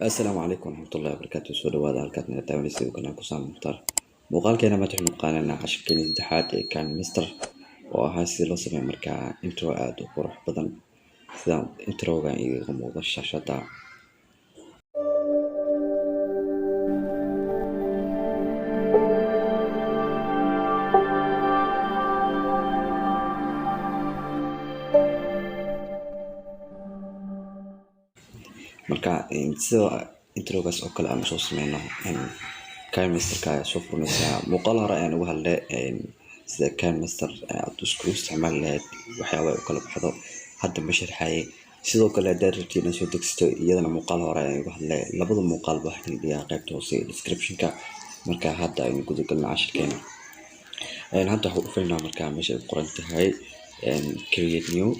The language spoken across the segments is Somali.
Asalaamu calaykum waraxmatullahi wabarakaatu. Soo dhawaada halkaad naga daawanaysa kanaan ku saam Mukhtaar. Muuqaalkeena maanta waxaynu qaadanaa cashirkeena saddexaad ee KineMaster, oo ahaa sida loo sameeyo markaa intro aada u qurux badan, sida introga igaga muuqdo shaashada. Marka sida introgaas oo kale aan usoo sameyno, KineMasterka ayaa soo furnaysaa. Muuqaal hore ayaan uga hadlay sida KineMaster aad isku isticmaali lahayd, waxyaaba ay u kala baxdo. Hadda ma sharxayay. Sidoo kale, haddaad rabtid inaad soo degsato, iyadana muuqaal hore ayaan uga hadlay. Labada muuqaalba waxaan dhigaa qaybta hoose ee description-ka. Marka hadda aynu guda galno cashirkeena. Hadda waxaan u dhufaynaa markaa meesha ay ku qoran tahay "Create new".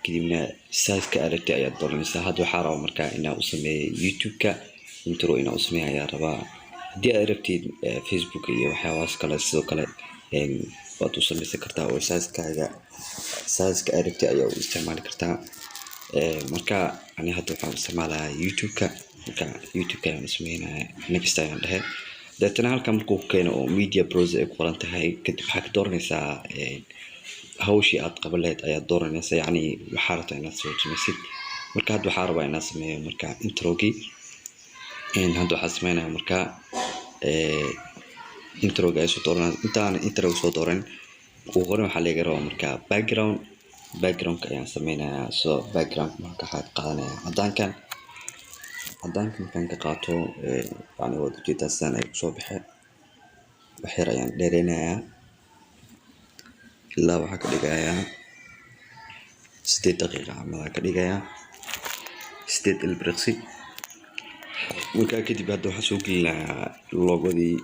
Kadibna size-ka aad rabtid ayaad dooranaysaa. Hadda waxaa rabaa markaa inaan u sameeyo YouTube-ka intro, inaan u sameeyo ayaa rabaa. Haddii aad rabtid Facebook iyo waxyaabahaas kale, sidoo kale waad u sameysan kartaa, oo size-kaaga, size-ka aad rabtid ayaa u isticmaali kartaa. Marka ani hadda waxaan isticmaalayaa YouTube-ka. Marka YouTube-ka ayaan u sameynayaa. "Next" ayaan dhehe. Deetana halkan markuu ku keeno oo "Media browser" ay ku qoran tahay, kadib waxaa ka dooranaysaa hawshii aad qaban lahayd ayaad dooranaysaa, yacni waxaa rabtaa inaad soo sameysid. Marka hadda waxaa rabaa inaad sameeyo marka introgii. Hadda waxaa sameynaya marka introga ay soo dooranaya. Intaan introga soo dooran, ugu horeyn waxaa laga rabaa marka background. Backgroundka ayaan sameynayaa. So background marka waxaad qaadanaya cadaankan. Cadaanka markaan ka qaato, yani waad ujeedaa sidaan ay kusoo baxeen. Wax yar ayaan dheereynayaa, ilaa waxaa ka dhigayaa 8 daqiiqa camal ka dhigayaa, 8 ilbiriqsi. Markaa kadib hadda waxaan soo gelinayaa logodii.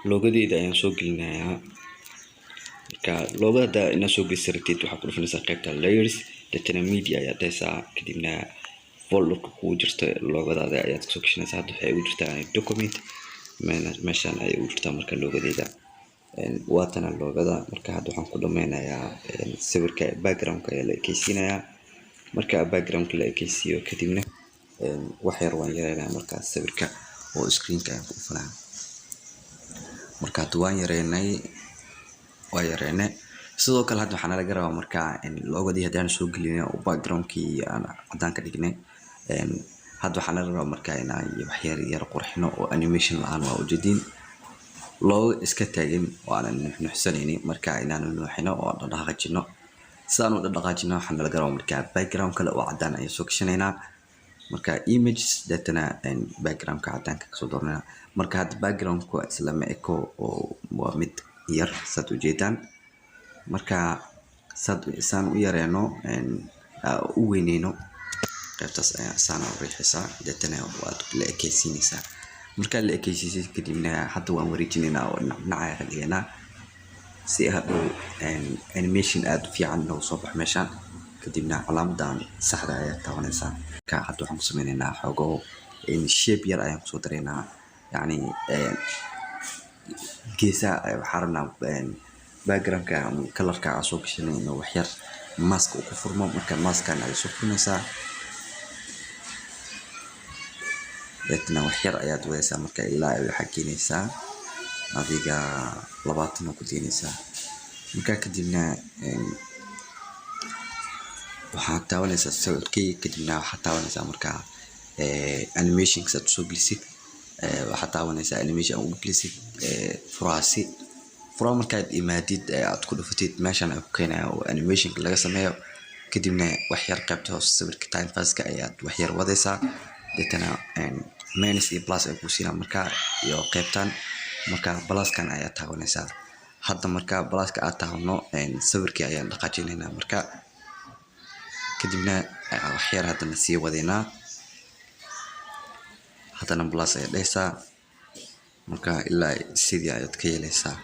Logodeyda ayaan soo gelinayaa. Marka logoda hadda inaad soo gelisa rabtid, waxaa ku dhufanaysaa qaybta "Layers", deetana "Media" ayaad dhehaysaa. Kadibna folderka kugu jirta logodaada ayaad kasoo gashanaysaa. Hadda waxay ugu jirtaa "Document", meeshaan ayay ugu jirtaa. Marka logodeyda waatana logoda. Marka hadda waxaan ku dhameynayaa sawirka. Backgroundka ayaa la ekeysiinayaa. Marka backgroundka la ekeysiiyo kadibna, wax yar waan yareynayaa markaa sawirka, oo screenka ayaan ku dhufanaya. Marka hadda waan yareynay, waa yareynay. Sidoo kale hadda waxaa nalaga rabaa markaa logodii haddaan soo gelinay oo backgroundkii aan cadaan ka dhignay, hadda waxaa nalaga rabaa markaa inaan wax yar yar qurxino oo animation la-aan. Waa ujeediin, looga iska taagin oo aanan nuxnuxsanaynin. Marka inaan nuuxino oo dhaqaajino, sidaan u dhaqaajino, waxaa nalaga rabaa markaa background kale oo cadaan ayaan soo gashanaynaa. Marka "Images", deetana backgroundka cadaanka kasoo dooranayna. Marka hadda backgroundka islama eko, oo waa mid yar, saad ujeedaan. Marka saad saan u yareeno, u weyneyno, qaybtaas ayaa saana u riixaysaa, deetana waad la ekeysiinaysaa. Markaa la ekeysiisay kadibna, hadda waan wareejinaynaa oo dhinac dhinac ayaan ka dhigaynaa, si hadhow animation aada u fiican noogu soo baxo meeshaan. Kadibna calaamadan saxda ayaa taabanaysaa. Marka hadda waxaan ku sameynaynaa xoogo shape yar ayaan kusoo daraynaa, yacni geesaha. Waxaa rabnaa backgroundka ama colorka aan soo gashanay inuu wax yar mask uu ku furmo. Marka maskan ayaad soo furmaysaa, deetna wax yar ayaad wadaysaa. Marka ilaa waxaa keenaysaa adiga 20 oo ku deynaysaa. Markaa kadibna waxaad taabanaysaa sawirkii. Kadibna waxaad taabanaysaa markaa animationka saad usoo gelisid. Waxaad taabanaysaa animation ugu gelisid furahaasi. Furaha markaad imaadid, aad ku dhufatid, meeshan ay ku keenaya oo animationka laga sameeyo. Kadibna wax yar qaybta hoose sawirka time fastka ayaad wax yar wadaysaa, deetana minus iyo plus ay ku siinaa. Markaa iyo qaybtan marka pluskan ayaa taabanaysaa. Hadda marka pluska aad taabano, sawirkii ayaan dhaqaajinaynaa. Marka kadibna wax yar haddana sii wadaynaa, haddana plus ayaad dhehaysaa. Marka ilaa sidii ayaad ka yeelaysaa.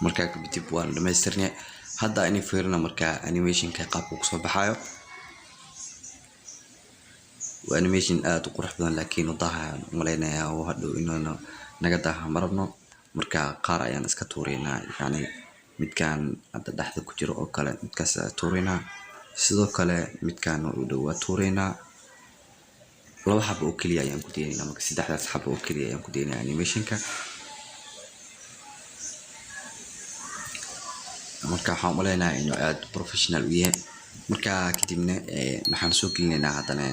Markaa kadib waan dhamaystirnay. Hadda inay fiirino markaa animationka qaabka kusoo baxayo. Waa animation aad u qurux badan, laakiin wadaha malaynayaa oo hadhow inuu naga daaha ma rabno. Marka qaar ayaan iska tuureynaa, yacni midkaan hadda dhexda ku jiro oo kale midkaas ayaan tuureynaa. Sidoo kale midkaan u dhow waa tuureynaa. Laba xabo oo keliya ayaan ku daynaynaa. Marka saddexdaas xabo oo keliya ayaan ku daynayaa animationka. Marka waxaan u maleynayaa inuu aad professional u yahay. Marka kadibna waxaan soo gelinaynaa haddana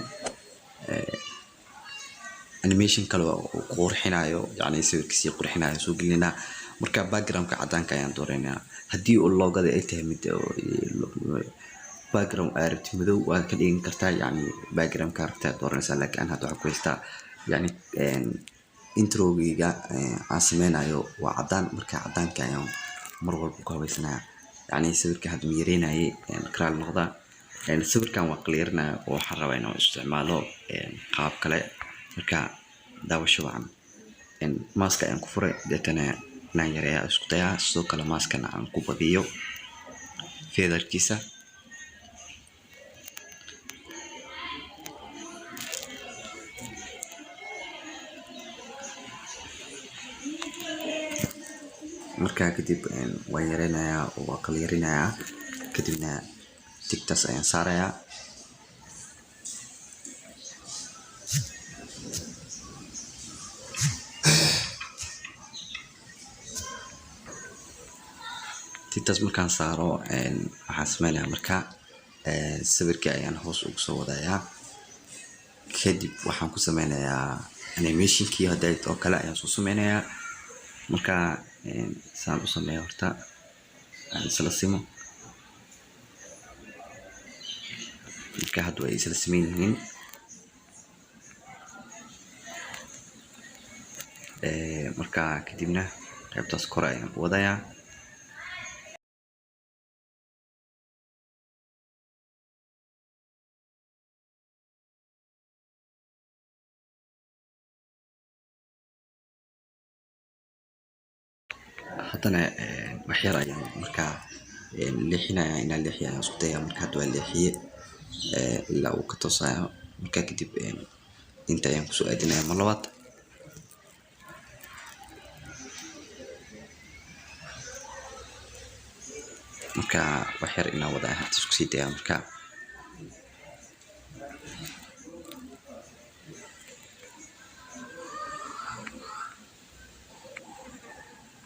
animation kale oo qurxinayo, yacni sawirka sii qurxinayo soo gelinaynaa. Marka backgroundka cadaanka ayaan dooraynaa. Haddii uu loogada ay tahay mid background aad rabtid madow, waad ka dhigan kartaa, yacni backgroundka rabtaa dooranaysaa. Laakiin aan hadda waxaan ku haystaa, yacni introgeyga aan sameynayo waa cadaan. Marka cadaanka ayaan mar walba ku habeysanayaa. Yacni sawirka hadda ma yareynaye, karaal noqdaa. Sawirkan waa clearinaya oo waxaan rabaa inaan isticmaalo qaab kale. Marka daawasho wacan. Maska ayaan ku furay, deetana inaan yareeya isku dayaa. Sidoo kale maskana aan ku badiyo featherkiisa. Markaa kadib waan yareynayaa oo waa clearinayaa, kadibna tigtaas ayaan saarayaa. Tigtaas markaan saaro, waxaan sameynayaa marka sawirkii ayaan hoos ugu soo wadayaa. Kadib waxaan ku sameynayaa animationkii hadda oo kale ayaan soo sameynayaa. Marka saan u sameeyo, horta aan isla simo. Marka hadda way isla siman yihiin. Marka kadibna qaybtaas kore ayaan ku wadayaa. Haddana wax yar ayaan markaa leexinayaa. Inaan leexiyo ayaan isku dayaa. Marka hadda waa leexiye ilaa uu ka toosayo. Marka kadib inta ayaan kusoo aadinayaa mar labaad. Marka wax yar inaan wada hadda isku sii dayaa. Marka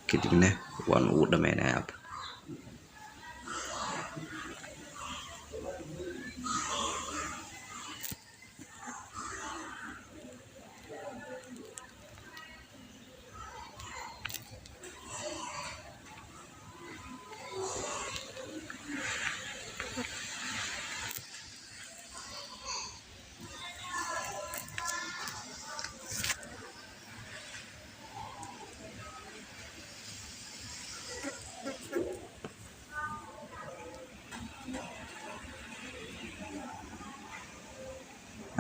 kadibna waan ugu dhameynayaa.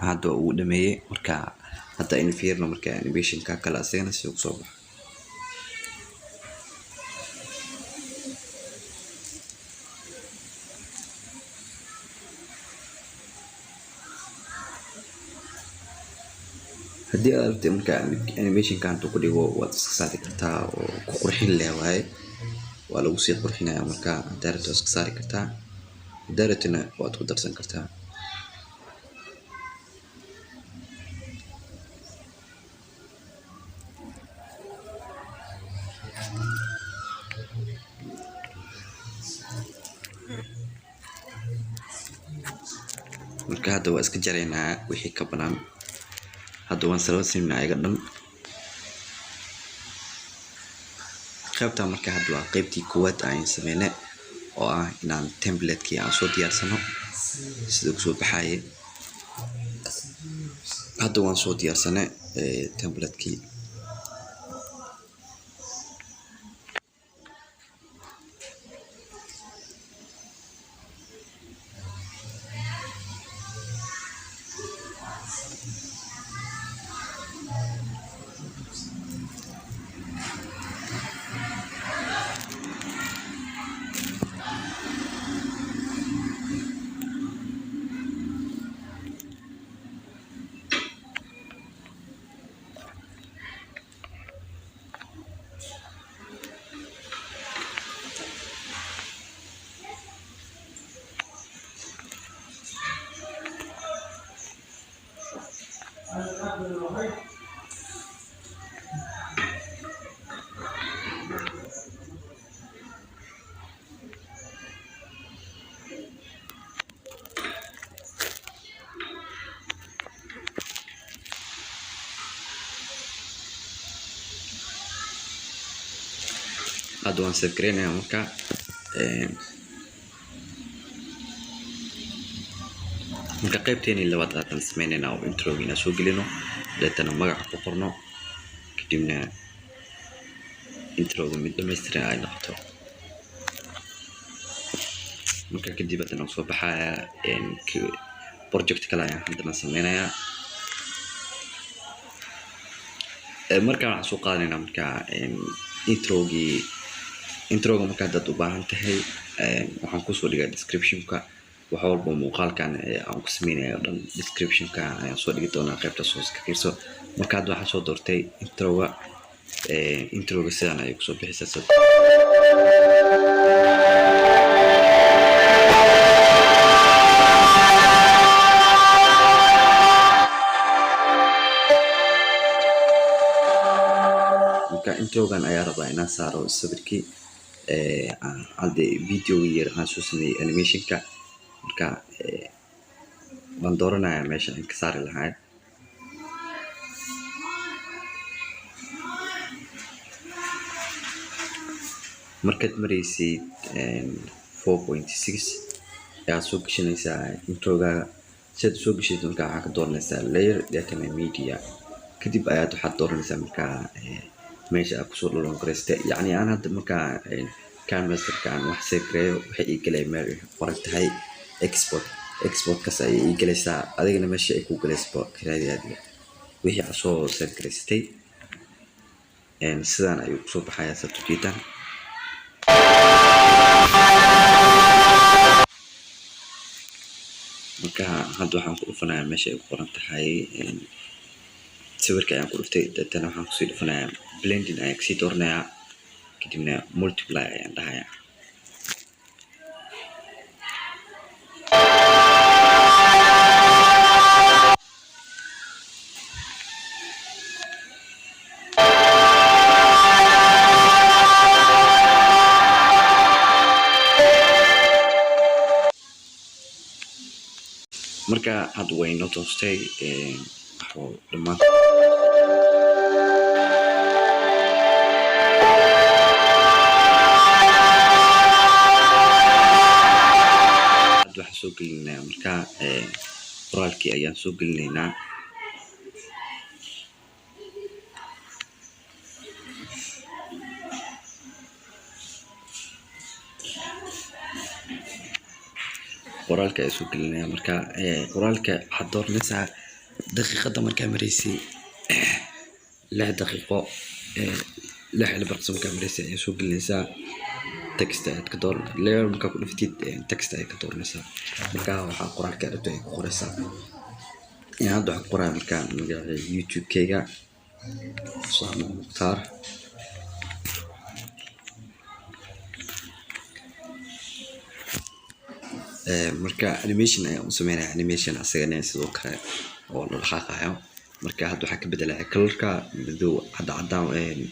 Hadda waa ugu dhameeyey. Marka hadda aynu fiirino marka animationka kale asagana si uu kusoo baxo. Haddii aad rabtid marka animationka intuu ku dhigo, waad iska saari kartaa oo ku qurxin leh waaye, waa lagu sii qurxinayaa. Marka haddaa rabtid waad iska saari kartaa, haddaa rabtidna waad ku darsan kartaa. Marka hadda waa iska jaraynaa wixii ka banaan. Hadda waan sala siinaa ayaga dhan qaybta. Marka hadda waa qaybtii koowaad aan sameynay oo ah inaan template-kii aan soo diyaarsano sida kusoo baxaye. Hadda waan soo diyaarsanay template-kii. Hadda waan save gareynayaa. Marka qaybteeni labaad haddaan sameynaynaa oo introga inaan soo gelino, deetana magaca ku qorno, kadibna introga mid dhammaystiran ay noqoto. Marka kadib haddana soo baxaya project kale ayaan haddana sameynayaa. Markaan waxaan soo qaadanaynaa marka introgii. Introga marka haddaad u baahan tahay, waxaan kusoo dhigaa descriptionka. Wax walba muuqaalkan aan ku sameynaya o dhan descriptionka ayaan soo dhigi doonaa, qaybtaas hoos ka fiirso. Marka hadda waxaan soo doortay introga. Introga sidan ayay kusoo bixisaa. Marka introgan ayaa rabaa inaan saaro sawirkii hadde videoga yar aan soo sameeyey animationka. Marka waan dooranayaa meesha aan ka saari lahaa. Markaad maraysid 4.6 ayaad soo gashanaysaa introgaaga. Si aad soo gashid, marka waxaa ka dooranaysaa layer, deetana media, kadib ayaad waxaad dooranaysaa markaa meesha aad kusoo download garaysatay. Yacni aan hadda markaa KineMasterka aan wax save gareeyo, waxay ii galay meel ay ku qoran tahay export. Exportkaas ayay ii galaysaa. Adigana meesha ay ku galaysaba karaadi adiga wixii aad soo save garaysatay. Sidaan ayuu kusoo baxayaa, saad ujeedaan. Marka hadda waxaan ku dhufanayaa meesha ay ku qoran tahay sawirka ayaan ku dhuftay, deetana waxaan kusii dhufanayaa blending ayaan kasii dooranayaa, kadibna multiply ayaan dhahayaa. Marka hadda way inoo toostay waxuu dhammaan. Hadda waxaan soo gelinayaa marka qoraalkii ayaan soo gelinaynaa. Qoraalka ayaa soo gelinaya. Marka qoraalka waxaad dooranaysaa daqiiqada markaa maraysay 6 daqiiqo 6 ilbiriqsi markaa maraysay ayaa soo gelinaysaa. Text ayaad ka dooran, layer markaa ku dhufatid, text ayaad ka dooranaysaa. Marka waxaa qoraalka rabto ay ku qoraysaa. Hadda waxaan ku qorayaa markaa magaca YouTube-kayga, Usaama Mukhtaar. Marka animation ayaan u sameynaya, animation asagana sidoo kale oo la dhaqaaqayo. Marka hadda waxaan ka bedelaya colorka madow. Hadda cadaan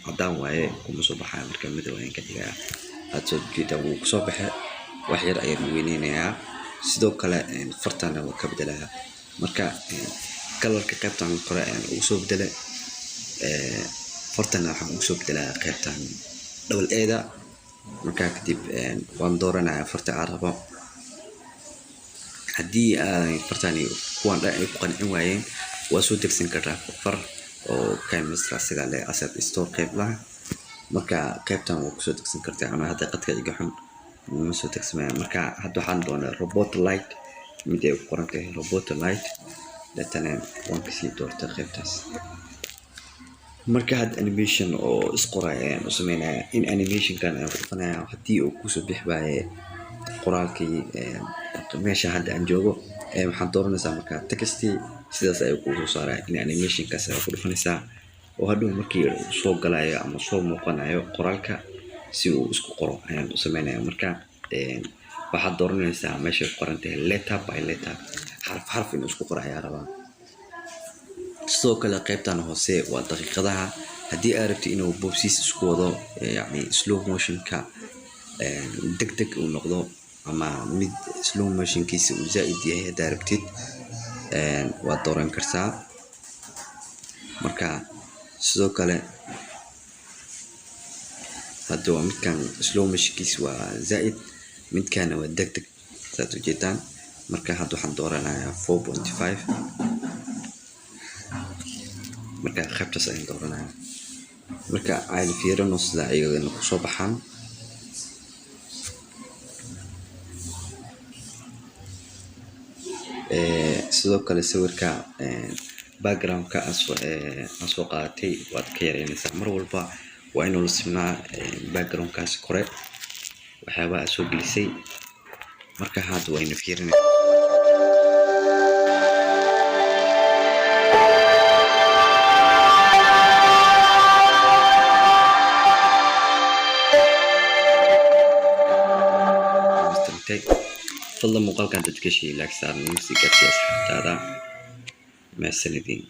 cadaan waaye, kuma soo baxayo. Marka madow ayaan ka dhigayaa. Aad soo jeedaan, wuu kusoo baxay. Wax yar ayaan weyneynayaa. Sidoo kale fartana waa ka bedelayaa. Marka colorka qaybtan kore ayaan ugu soo bedelay, fartana waxaan ugu soo bedelayaa qaybtan double A-da. Markaa kadib waan dooranayaa farta aan rabo. Haddii ay fartani kuwan dhan ay ku qancin waayeen, waa soo degsan kartaa far oo KineMaster asaga leh asset store qayb laha. Marka qaybtan waa kusoo degsan kartaa, ama hadda qadka iga xun, ma soo degsamaya. Marka hadda waxaan doonaa robot light, mid ay ku qoran tahay robot light, deetana waan kasii doortay qaybtaas. Marka hadda animation oo isqoraya ayaan u sameynaya. In animationkan ayaan ku dhufanaya. Haddii uu kusoo bixi waaye qoraalkii meesha hadda aan joogo, waxaad dooranaysaa marka text, sidaas ayuu kugu soo saaraya. In animationkaas ayaa ku dhufanaysaa oo hadhow markii uu soo galayo ama soo muuqanayo qoraalka si uu isku qoro ayaan u sameynaya. Marka waxaad dooranaysaa meeshay ku qoran tahay letter by letter, xarf xarf inuu isku qoro ayaa rabaa. Sidoo kale qaybtan hoose waa daqiiqadaha. Haddii aad rabtid inuu boobsiis isku wado, yacni slow motionka deg deg uu noqdo ama mid slow motionkiisa uu zaaid yahay haddaa rabtid, waad dooran kartaa. Marka sidoo kale Hadda waa midkan slow motionkiis waa zaaid, midkana waa deg deg, saad ujeedaan. Marka hadda waxaan dooranayaa 4.5. Marka qaybtaas ayaan dooranayaa. Marka aynu fiirino sida ayagana kusoo baxaan. Sidoo kale sawirka background-ka aan soo qaadatay waad ka yareynaysaa. Mar walba waa inuu la simnaa background-kaas kore waxyaabaha aad soo gelisay. Marka hadda waynu fiirinay. Fadlan muuqaalkan dadka heshay like saar, nagu sii gaarsii asxaabtaada. Mahadsanidin.